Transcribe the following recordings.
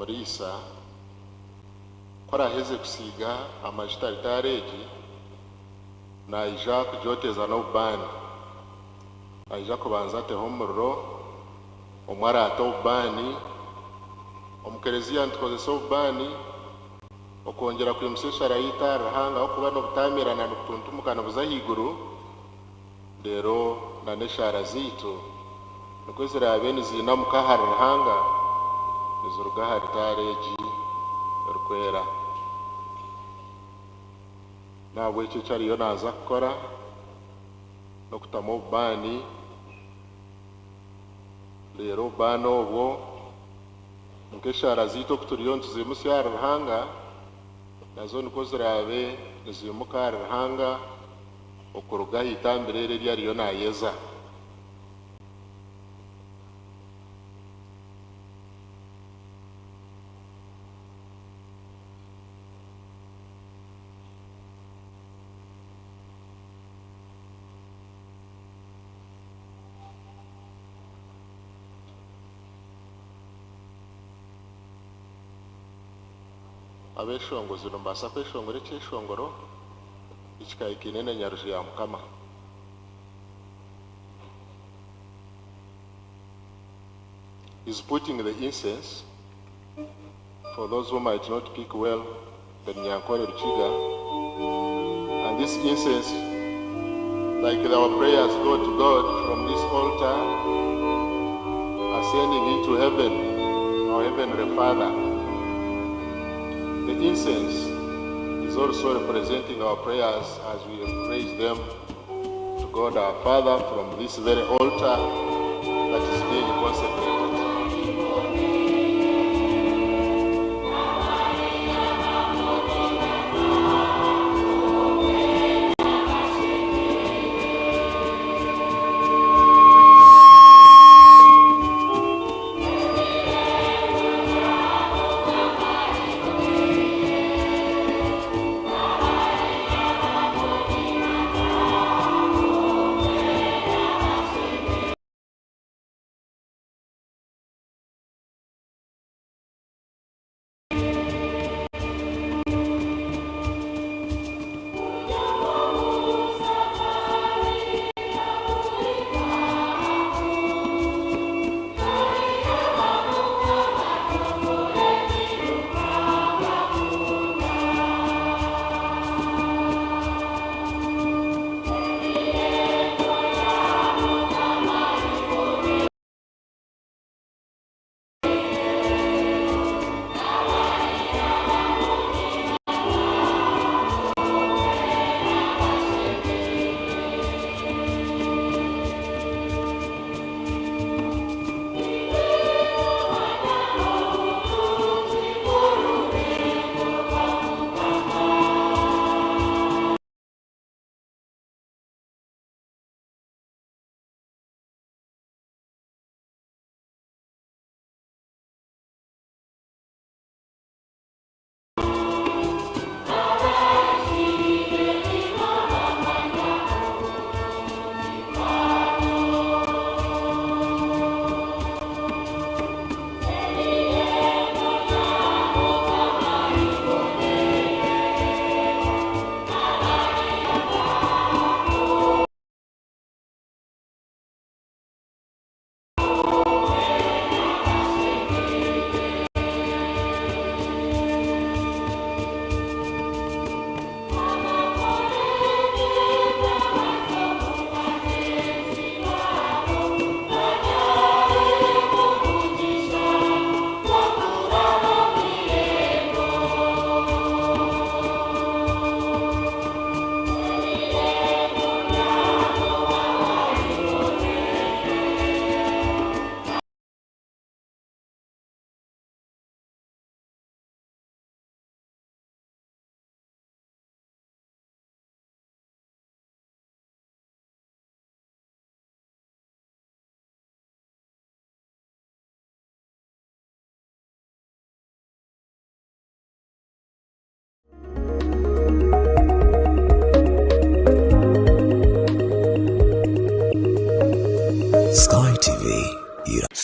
Omuriisa ku araaheze kusiiga amajuta alitaari egi, naija kugyoteza n'obubaani. Naija kubanza ateho omuriro, omwe araate obubaani. Omu kereziya nitukozesa obubaani okwongyera kwimutsya eshaara yaitu ahari Ruhanga ahabw'okuba nibutaamirana nibutuntumuka nibuza ahaiguru, reero n'eshaara zaitu nikwo ziraabe niziinamuka ahari Ruhanga niziruga aha alitaari egi erikwera. N'ahabw'ekyo eki ariyo naaza kukora n'okutamu obubaani, reero obubaani obwo nk'eshaara zaitu oku turiyo nituziimutsya ahari Ruhanga, nazo nikwo ziraabe niziimuka ahari Ruhanga okuruga aha itambiro eri eri ariyo naayeza. Abeshongozi nimubaasa kweshongora ekyeshongoro ekikahikaine na Nyaruju ya Mukama. Is putting the incense for those who might not pick well the Runyankore Rukiga and this incense like our prayers go to God from this altar ascending into heaven our heavenly Father the incense is also representing our prayers as we raise them to God our Father from this very altar that is being consecrated.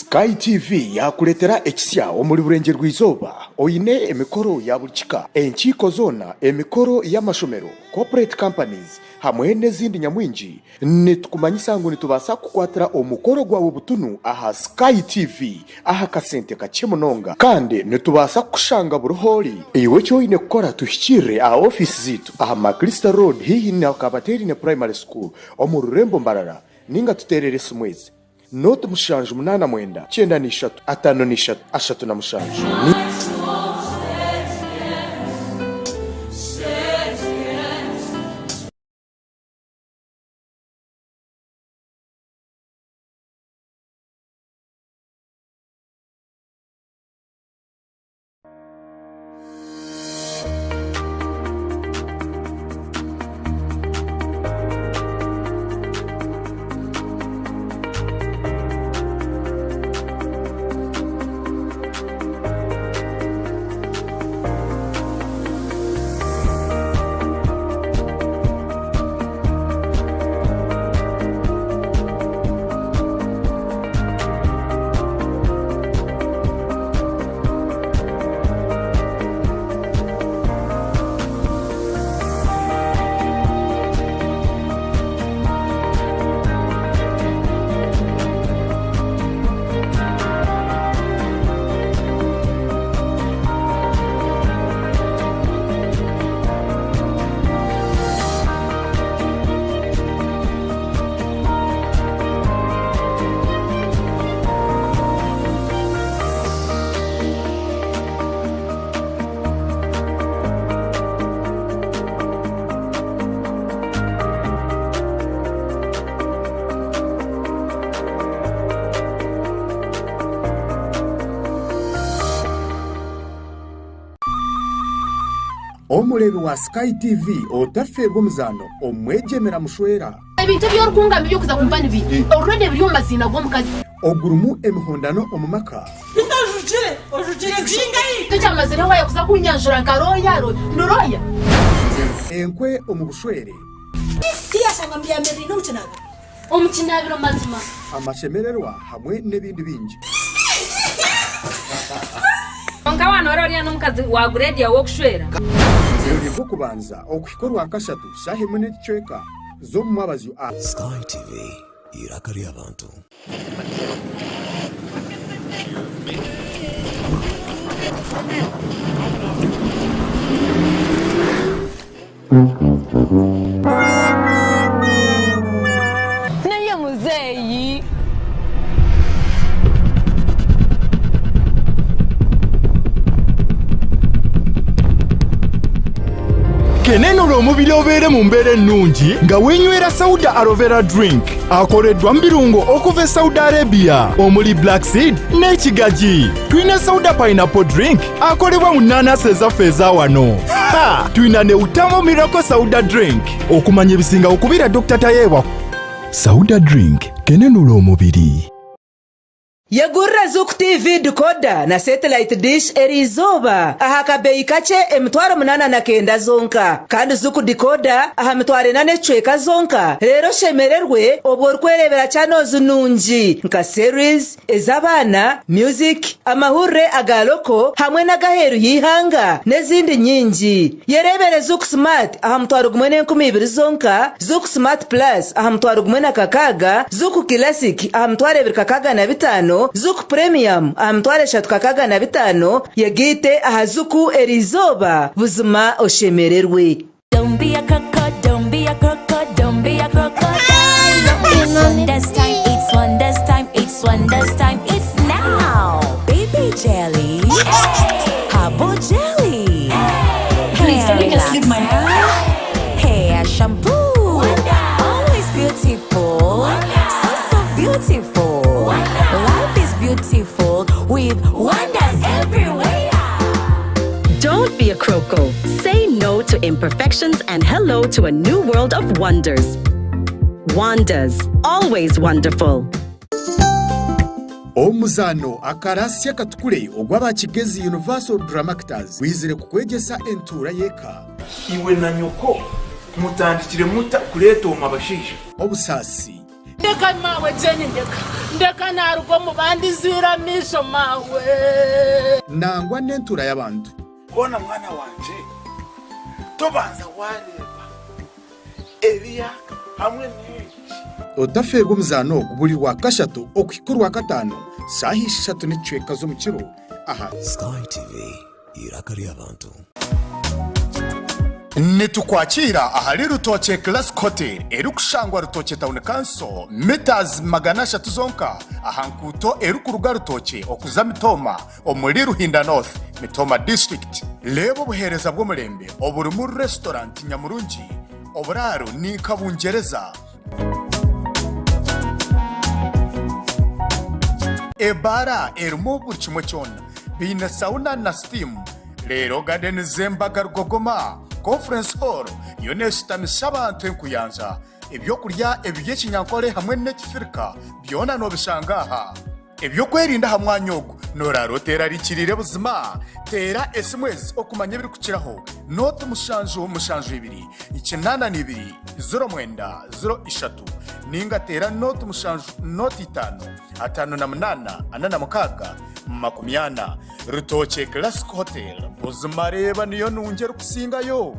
Sky TV yaakureetera ekisya omuri Burengyerwa-izooba oine emikoro ya buri kika, enkiiko zoona, emikoro y'amashomero, corporate companies hamwe n'ezindi nyamwingi. Nitukumanyisa ngu nitubaasa kukukwatira omukoro gwawe butunu aha Sky TV aha kasente kakye munonga. Kandi nitubaasa kukushanga buri h'ori. Iwe eki oine kukora tuhikiirire aha ofiisi zaitu aha Maclister Road haihi na Kabateerine Primary School omu rurembo Mbarara ninga tuteerere esimu ezi, Nooti 79 93 53 37. Ni. Omureebi wa Sky TV otafeerwa omuzaano Omwegyemera Mushwera. Ebintu ebi orikungamba eby'okuza kumpa ni biiha? Already biri omu maziina g'omukazi. Ogurimu emihondano omu maka. Beitu ojugire, ojugire zingahi? Tokyamazireho waaya kuza kunyanjura nka rooya, ndi rooya? Enkwe omu bushwere. Tiyashanga mbyamiriire omu kinaabiro. Omu kinaabiro mazima. Amashemererwa hamwe n'ebindi bingi. Kwonka waanoora oriya n'omukazi wa gureedi yaawe w'okushwera. Buri Rwokubanza okuhika Orwakashatu shaaha emwe n'ekicweka z'omu mwabazyo a. Sky TV, eiraka ry'abantu. Naye muzeeyi. Kenenula omubiri obeere mu mbeera ennungi nga weenywera Sauda Aloe Vera Drink akoleddwa mu birungo okuva e Saudi Arabia omuli black seed n'ekigagi. Tulina Sauda Pineapple Drink akolebwa mu nnaanasi ezaffe eza wano. Ha! Tulina ne Utamo Miracle Sauda Drink. Okumanya ebisingawo kubira Dr. Tayebwa. Sauda Drink kenenula omubiri. Yegurira Zuku TV decoder na satellite dish eriizooba aha kabeeyi kakye 8,009 zonka kandi Zuku decoder aha mitwaro ena n'ekicweka zonka reero oshemererwe obwo orikwereebera channels nungi nka series, ez'abaana, music, amahurire aga loko hamwe n'ag'aheeru y'eihanga n'ezindi nyingi. Yereebere Zuku Smart aha mutwaro gumwe n'enkumi ibiri zonka, Zuku Smart Plus aha mutwaro gumwe na kakaaga, Zuku Classic aha mitwaro ebiri kakaaga na bitaano, Zuku Premium aha mitwaro eshatu kakaaga na bitaano, yegaite aha Zuku eriizooba buzima oshemererwe. Don't be a croco, don't be a croco, don't be a crocodile. It's wonders time, it's wonders time, it's wonders time, it's now. Baby jelly, herbal jelly, Please, hair can you just leave my relaxer, hair shampoo. Always beautiful, so so beautiful. Life is beautiful with wonders everywhere. Don't be a croco. Say no to imperfections and hello to a new world of wonders. Wonders, always wonderful. Omuzaano Akarasya Katukure ogw'aba Kigezi Universal Dramactors gwizire kukwegyesa entuura y'eka. Iwe na nyoko mutandikire muta kureeta omu abashaija? Obusaasi. Ndeka maawe Jane ndeka. Ndeka naaruga omu bandi nziire amaisho maawe. Nangwa n'entuura y'abantu. Hoona mwana wangye, tobanza waareeba ebiyaka hamwe n'egi. Otafeerwa omuzaano ogu buri Rwakashatu okuhika Orwakataano shaaha ishatu n'ekicweka z'omukiro aha. Sky TV, eiraka ry'abantu. Nitukwakiira ahari Rutookye Classic Hotel erikushangwa Rutookye Town Council, metres 300 zonka aha nkuuto erikuruga Rutookye okuza Mitooma omuri Ruhinda North, Mitooma District. Reeba obuheereza bw'omurembe oburimu restaurant nyamurungi, oburaaro ni nka Bungyereza, ebaara erimu buri kimwe kyona, baine sauna na steam, reero gardens z'embaga rugogoma, conference hall yo neshutamisa abantu enkuyanja, ebyokurya eby'ekinyankore hamwe n'ekifirika byona nobishanga aha. Eby'okwerinda aha mwanya ogu nooraara oteerarikiriire buzima? Teera esimu ezi okumanya ebirikukiraho, nooti mushanju mushanju ibiri, 82 09 03 nainga teera nooti mushanju nooti itaano, 58 46 40. Rutookye Classic Hotel, buzima reeba niyo nungi erikusingayo!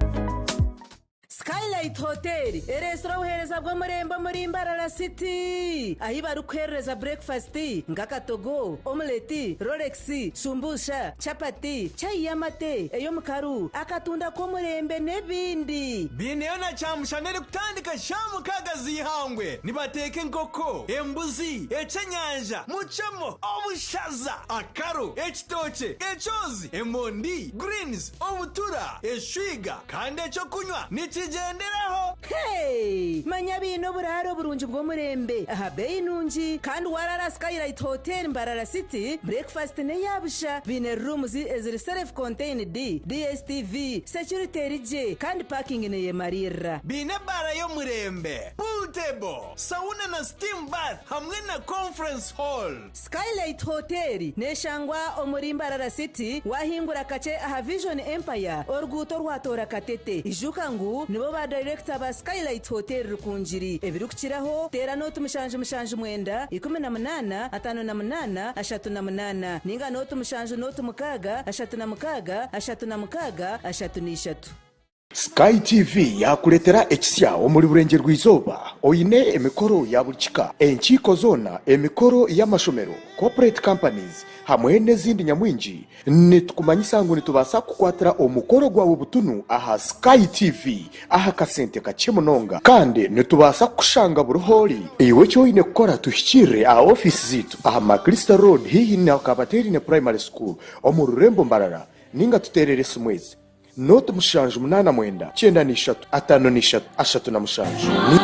Skylight Hotel ereetsire obuheereza bw'omurembe omuri Mbarara City ahi barikuheerereza burekifasiti nk'akatogo, omuleti, rolex, shumbusha, chapati, chai y'amate, ey'omukaru, akatunda k'omurembe n'ebindi. Baineyo na kyamushana erikutandika shaaha mukaaga z'eihangwe. Nibateeka enkoko, embuzi, ekyenyanja, mucemo, obushaza, akaru, ekitookye, ekyozi, emondi, greens, obutura, eshwiga kandi eky'okunywa nikigyenderaho. Hey! Manya baine oburaaro burungi bw'omurembe aha beeyi nungi kandi waaraara Skylight Hotel Mbarara City, breakfast n'eya busha. Baine rooms eziri self contained, DSTV, security eri gye kandi parking neyemariirira. Baine ebaara y'omurembe, pool table, sauna na steam bath hamwe na conference hall. Skylight Hotel neshangwa omuri Mbarara City wahingura kakye aha Vision Empire oruguuto orwatoora Katete. Ijuka ngu nibo ba dayirekita ba Skylight Hotel Rukungiri. Ebirikukiraho teera nooti 779 18 58 38 ninga nooti 7 nooti 6 36 36 33. Sky TV yaakureetera ekisya omuri Burengyerwa-izooba oine emikoro ya buri kika, enkiiko zoona, emikoro y'amashomero, corporate companies hamwe n'ezindi nyamwingi. Nitukumanyisa ngu nitubaasa kukukwatira omukoro gwawe butunu aha Sky TV aha kasente kakye munonga kandi nitubaasa kukushanga buri h'ori. Iwe eki oine kukora tuhikiirire aha ofiisi zaitu aha Maclister Road haihi na Kabateerine Primary School omu rurembo Mbarara ninga tuteerere esimu ezi. Nooti 7 8 93 53 37. Ni.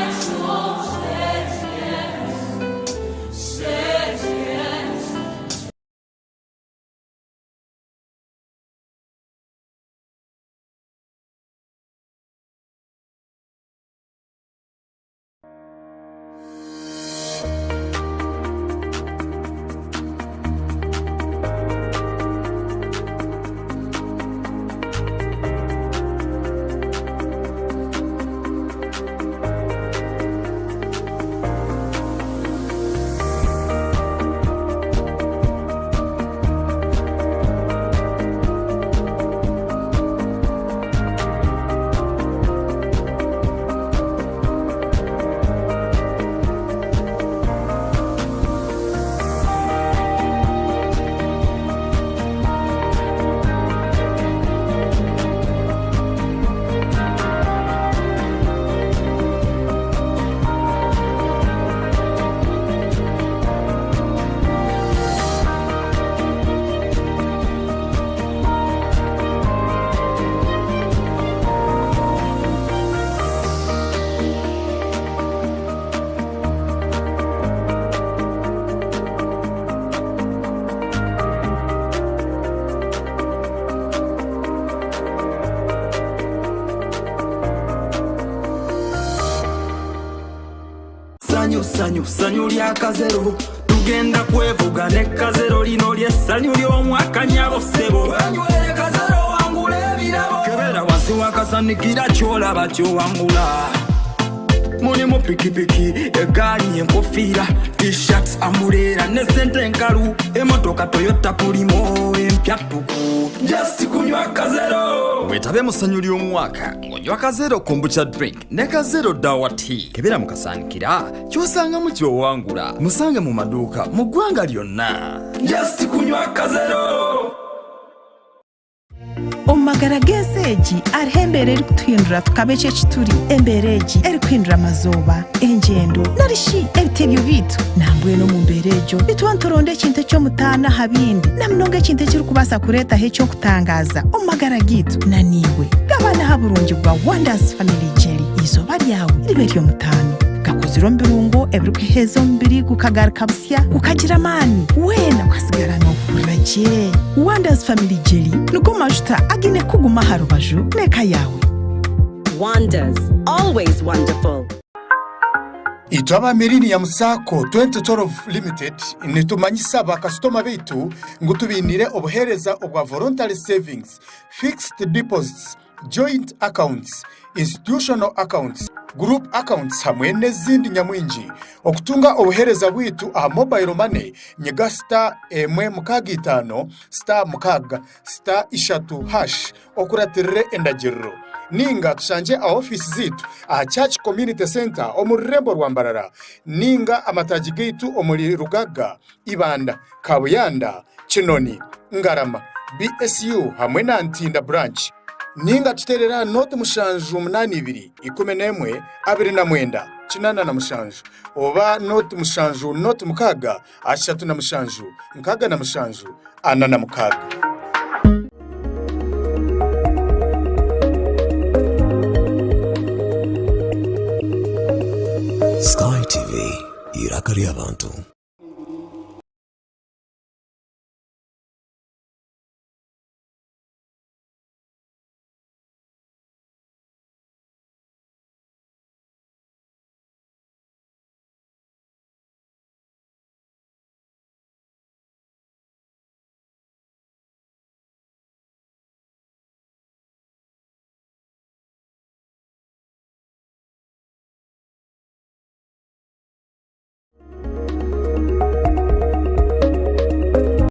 Sanyu sanyu sanyu lya kazero tugenda kwevuga ne kazero lino ly'essanyu ly'omwaka nyabo ssebo wenywere kazero wangula ebirabo kebera wansi wakasanikira kyolaba kyowangula. Mulimu pikipiki, egaali, enkofiira, t-shirts, amuleera ne sente enkalu, emotoka Toyota Pulimo empya ttuku. Just kunywa Kazero. Weetabe mu ssanyu ly'omwaka ng'onywa Kazero Kombucha Drink ne Kazero Dawa Tea. Kebera mu kasaanikira ky'osangamu ky'owangula. Musange mu maduuka mu ggwanga lyonna. Just kunywa Kazero. Omu magara g'ensi egi hariho embeera erikutuhindura tukaba eki eki turi. Embeera egi erikuhindura amazooba, engyendo nari shi ebitebyo byaitu. Nambwenu omu mbeera egyo nituba nituronda ekintu eky'omutaano aha bindi na munonga ekintu ekirikubaasa kureetaho eky'okutangaaza omu magara gaitu. Na naiwe gabana aha burungi bwa Wonders Family Jelly eizooba ryawe ribe ery'omutaano. Gakozirwe omu birungo ebirikuheeza omubiri gukagaruka busya gukagira amaani weena okasigara noohurira gye. Wonders Family Jelly nigo majuta againe kukuguma aha rubaju n'eka yaawe. Wonders, always wonderful. Itwe aba Millennium Sacco 2012 Limited nitumanyisa bakasitoma baitu ngu tubainiire obuheereza obwa Voluntary Savings, Fixed Deposits, Joint Accounts, Institutional Accounts, Group Accounts hamwe n'ezindi nyamwingi. Okutunga obuheereza bwaitu aha Mobile Money, nyiga star emwe mukaaga itaano, star mukaaga, star ishatu hash okuratirire endagiriro. Ninga tushangye aha ofiisi zaitu aha Church Community Centre omu rurembo rwa Mbarara ninga amataagi gaitu omuri Rugaga, Ibanda, Kabuyanda, Kinoni, Ngarama, BSU hamwe na Ntinda Branch. Ninga tuteerere aha nooti 782 11 29 87 oba nooti 7 nooti 6 37 67 46. Sky TV, iraka ry'abantu.